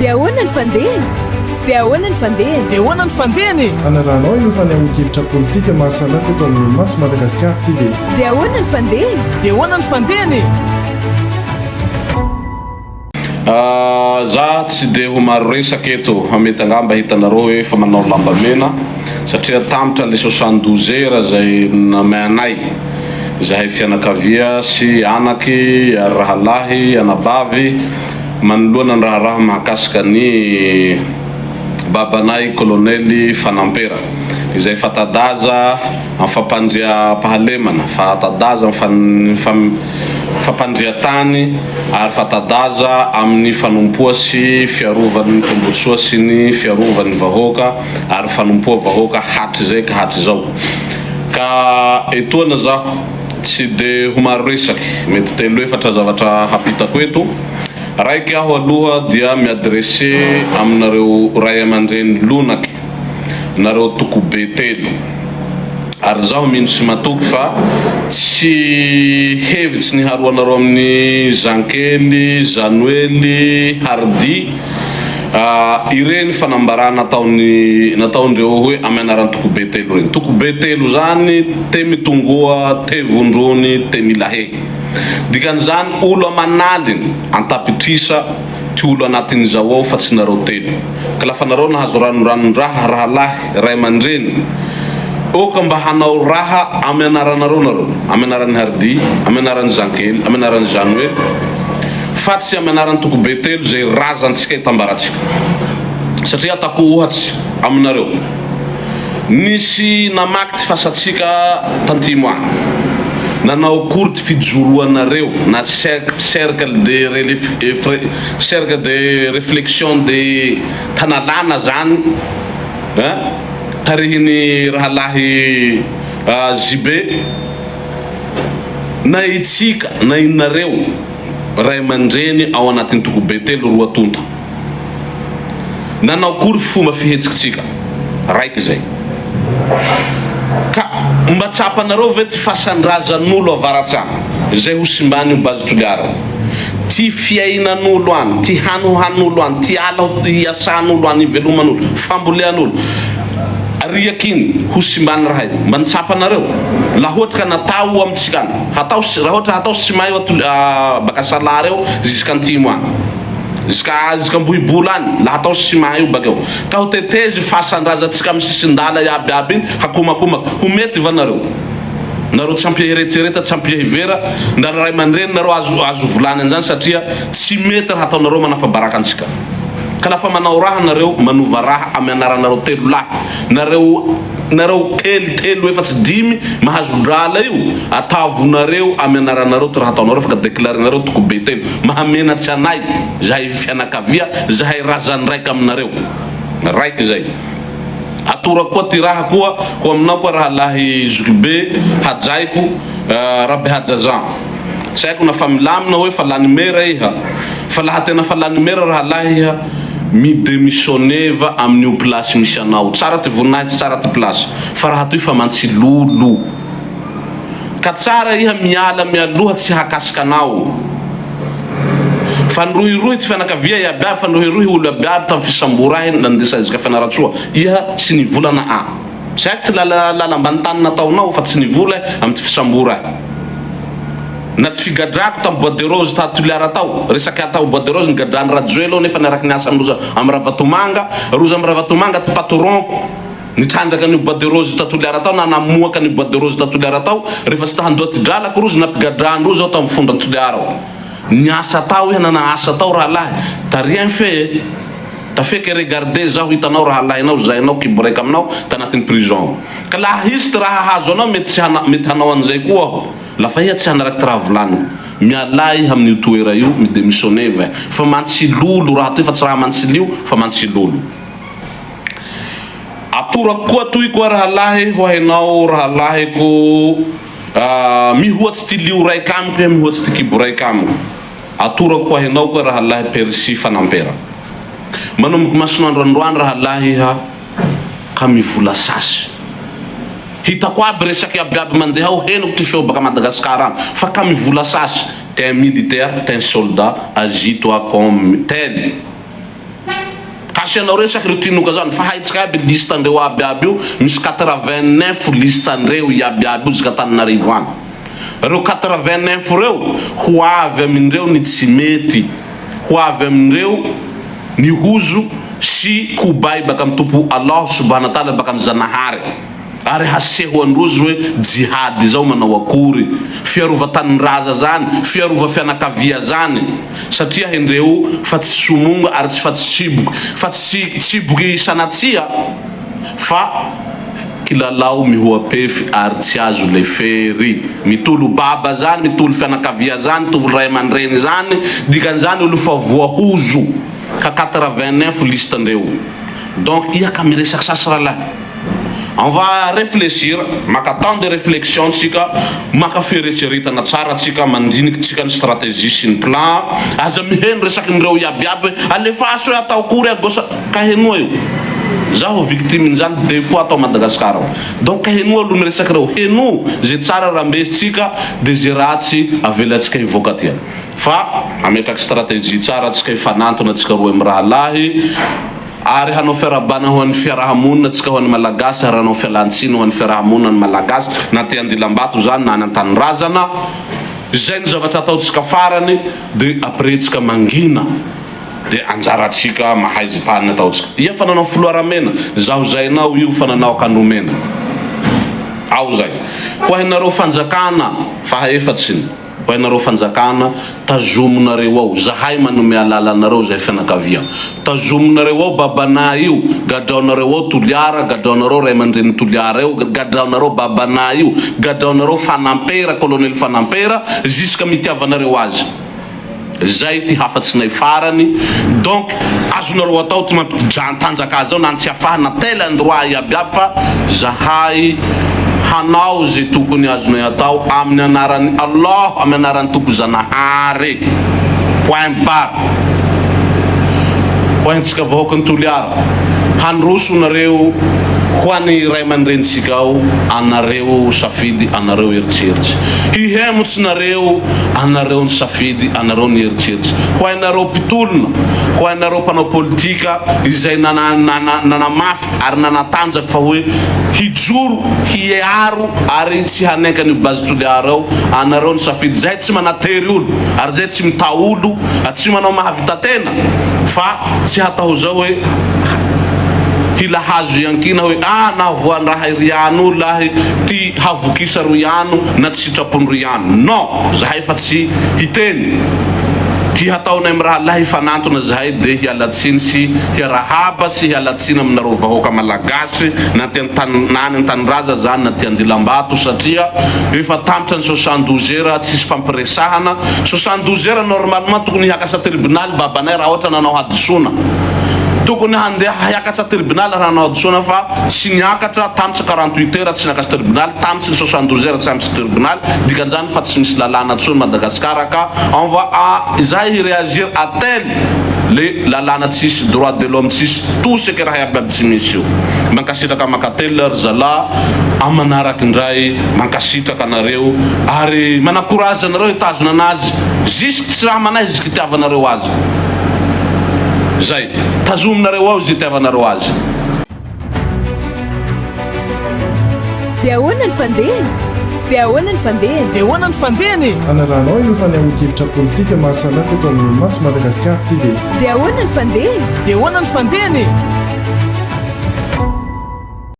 Dia ahoana ny fandehany? Dia ahoana ny fandehany? Dia ahoana ny fandehany e? Hanarahanao ireo fanehoan-kevitra politika maro samihafa eto amin'ny Maso Madagascar TV. Dia ahoana ny fandehany? Dia ahoana ny fandehany e? Za tsy de ho maro resaka eto fa mety angamba hitanareo hoe efa manao lamba mena satria tampitra le 72 heures zay nameanay zahay fianakavia sy anaky ary rahalahy anabavy manoloana ny raharaha mahakasika ny babanay kolonely Fanampera izay fatadaza am fampandriampahalemana fatadaza am fampandriantany ary fatadaza amin'ny fanompoa sy fiarovan'ny tombotsoa sy ny fiarovan'ny vahoaka ary fanompoa vahoaka hatrizay ka hatrizao. Ka etoana zaho tsy de ho maro resaky, mety telo efatra zavatra hapitako eto. Raiky aho aloha dia mi-adresser aminareo ray aman-dreny lonaky, nareo toko be telo. Ary zaho mino sy matoky fa tsy hevitsy ny haroanareo amin'i Zankely, Zanoely, Hardy, ireny fanambarana nataony nataondreo hoe amy anaran'ny toko be telo ireny. Toko be telo zany, te mitongoa, te vondrony, te milahehy. Dikan'izany olo aman'aliny, antapitrisa, ty olo anatin'izao ao fa tsy nareo telo. Ka lafa nareo nahazo ranoranon-draha rahalahy, ray aman-dreny, Aoka mba hanao raha amin'ny anaranareo nareo, amin'ny anaran'i Hardy, amin'ny anaran'i Zankely, amin'ny anaran'i Janoel, fa tsy amin'ny anaran'i Toko Betelo izay razantsika itambarantsika. Satria atako ohatsy aminareo, nisy namaky ty fasantsika tantimo agny, nanao akory ty fijoroanareo na cercle de cercle de reflexion de Tanalana zany eh, tarihin'i rahalahy JB, na itsika na inareo ray aman-dreny ao anatin'ny toko Betelo roa tonta. Nanao akory fomba fihetsikitsika raiky izay. Ka mba tsapanareo ve ty fasan-drazan'olo avaratsany izay ho simban'io base Toliara io? Ty fiainan'olo any, ty hany hohanin'olo any, ty ala hiasan'olo any, hiveloman'olo, fambolean'olo, riaka iny ho simban'ny raha io. Mba nitsapanareo? Laha ohatry ka natao io amintsika any, hatao raha ohatra hatao sima io baka Salary eo zisk'antimo any, ziska zisk'Ambohibola any, laha hatao sima io bakeo, ka ho tetezy fasan-drazantsika amy sisin-dala iaby iaby iny, hakomakomaka, ho mety va nareo? Nareo tsy ampy eretsereta tsy ampy hevera ndra ny ray aman-dreny nareo azo azo volany an'izany satria tsy mety raha ataonareo manafa-baraka antsika ka lafa manao raha nareo manova raha amy anaranareo telo lahy nareo nareo kely telo efatsy dimy mahazo drala io atavonareo amy anaranareo ty raha ataonareo fa ka declarenareo toko be telo mahamenatsy anay zahay fianakavia zahay razan-draika aminareo raiky zay. Atorako koa ty raha koa ho aminao koa rahalahy zokibe hajaiko Rabehaja Jean. Tsy haiko na fa milamina hoe fa lany mera iha fa laha tena fa lany mera rahalahy iha mi demissioneva amin'io place misy anao. Tsara ty voninahitsy tsara ty place fa raha toy fa mantsilolo ka tsara iha miala mialoha tsy hakasika anao. Fa nirohirohy ty fianakavia iaby aby, fa nirohirohy olo iaby aby tamy fisambora ahy nandesa ezaka Fianarantsoa. Iha tsy nivolana a. Tsy haiko ty lala lala ambany tany nataonao fa tsy nivola ahy amy ty fisambora ahy. Na ty figadrako tamy bois de rose ta Toliara tao, resaky atao bois de rose nigadrany Rajoel ao nefa niaraky niasa amy roza amy Ravatomanga, roza amy Ravatomanga ty patron-ko. Nitrandraka an'io bois de rose ta Toliara tao na namoaka an'io bois de rose ta Toliara tao rehefa tsy ta handoa ty dralako rozy nampigadrany rozy aho tamy fondra Toliara ao. Niasa tao iha nana asa tao rahalahy t'as rien fait eh. T'as fait que regarder zaho hitanao rahalahinao zainao kibo raika aminao tanatin'ny prison ao. Ka laha hisy ty raha hahazo anao mety tsy hana mety hanao an'izay koa aho. Lafa iha tsy hanaraky ty raha volaniko. Mialà iha amin'io toera io mi-demissionner fa mantsilolo raha toy fa tsy raha mantsilio fa mantsilolo. Atorako koa toy koa rahalahy ho hainao rahalahiko mihoatsy ty lio raik' amiko iha mihoatsy ty kibo raik' amiko atorako ho hainao koa rahalahy Percy Fanampera manomboky masoandro androany rahalahy iha ka mivola sasy hitako aby resaky iaby iaby mandeha ao henoko ty feo baka Madagascar agny fa ka mivola sasy t'es un militaire t'es un soldat agis toi comme tel. Kasianao resaky reo tinoka zany fa haitsika aby liste ndreo aby aby io misy 89 liste ndreo iaby aby io jusqu'à Tananarivo any. Reo 89 reo ho avy amindreo ny tsy mety, ho avy amindreo ny hozo sy kobay baka am Tompo Allah subhana taala baka am Zanahary ary haseho androzy hoe jihad izao manao akory, fiarova tanindraza zany, fiarova fianakavia zany satria hendreo fa tsy somonga ary tsy fa tsy tsiboky fa tsy tsiboky sanatsia fa Kilalao mihoa-pefy ary tsy azo lefery. Mitolo baba zany, mitolo fianakavia zany, tovolo ray aman-dreny zany, dikan'izany olo fa voahozo ka 89 liste ndreo. Donc ia ka miresaky sasy ralahy. On va reflechir, maka temps de reflexion tsika, maka fieretseretana tsara tsika, mandiniky tsika ny stratégie sy ny plan, aza miheno resakin'ireo iaby iaby hoe alefaso hoe atao akory à gauche, ka henoa io. Zaho victime n'izany deux fois tao Madagascar ao. Donc henoa aloha ny resaka reo, henoa ze tsara rambesintsika de ze ratsy avelantsika hivoaka aty. Fa hametraky stratégie tsara tsika hifanantona tsika roe mirahalahy ary hanao fiarahabana ho an'ny fiaraha-monina tsika ho an'ny Malagasy ary hanao fialantsiny ho an'ny fiaraha-monina ny Malagasy na aty Andilambato zany na any an-tanindrazana. Izay no zavatra ataontsika farany de après tsika mangina. De anjarantsika mahay ze tany ataontsika. Ia fa nanao filoha ramena, zaho zainao io fa nanao akandromena. Ao zay. Ho hainareo fanjakana faha efatsiny, ho hainareo fanjakana tazomonareo ao, zahay manome alalanareo zahay fianakavia. Tazomonareo ao babanay io, gadraonareo ao Toliara, gadraonareo ray aman-dreny Toliara io, gadraonareo babanay io, gadraonareo Fanampera, colonel Fanampera, jusqu'à mitiavanareo azy. Zay ty hafatsinay farany donc azonareo atao ty mampijantanjaka azy ao na ny Tsiafahy na tel endroit iaby iaby fa zahay hanao ze tokony azonay atao amin'ny anaran'i Allah amin'ny anaran'i Tompo Zanahary point barre ho antsika vahoakan'i Toliara handroso nareo ho an'ny ray aman-drenintsika ao anareo safidy anareo eritseritsy hihemotsy nareo Anareo ny safidy, anareo ny eritreritry. Ho hainareo mpitolona, ho hainareo mpanao politika izay nanamafy ary nanatanjaka fa hoe hijoro, hiaro ary tsy hanenka an'io Base Toliara io, anareo ny safidy. Zahay tsy manatery olo ary zahay tsy mitaho olo ary tsy manao mahavita tena fa tsy hatao zao hoe hila hazo iankina hoe ah nahavoan-draha iry ano lahy ty havokisa roy ano na tsy sitrapony roy ano. Non! Zahay fa tsy hiteny. Ty hataonay mirahalahy hifanantona zahay de hiala tsiny sy hiarahaba sy hiala tsiny aminareo vahoaka malagasy na aty an na any antanindraza zany na aty andilambato satria efa tampitra ny 72 heures tsisy fampiresahana 72 heures normalement tokony hiakasa tribunal babanay raha ohatra nanao hadisoana tokony handeha hiakatsa tribunal raha nanao hadisoana fa tsy niakatra tamintsy 48 heures tsy niakatsa tribunal tamintsy ny 72 heures tsy ampy tribunal dikan'izany fa tsy misy lalàna intsony Madagascar ka on va à zahay hi réagir à tel le lalàna tsisy droit de l'homme tsisy tout ce que raha iaby iaby tsy misy io mankasitraka mankatelina ry zalah am manaraka indray mankasitraka anareo ary mana courage anareo hitazona anazy jusque tsy raha manahy jusque itiavanareo azy zay tazominareo ao izy itiavanareo azy. Dia ahoana ny fandehany? Dia ahoana ny fandehany? Dia ahoana ny fandehany e? Hanarahanao ireo fanehoan-kevitra politika maro samihafa eto amin'ny Maso Madagascar TV. Dia ahoana ny fandehany? Dia ahoana ny fandehany e?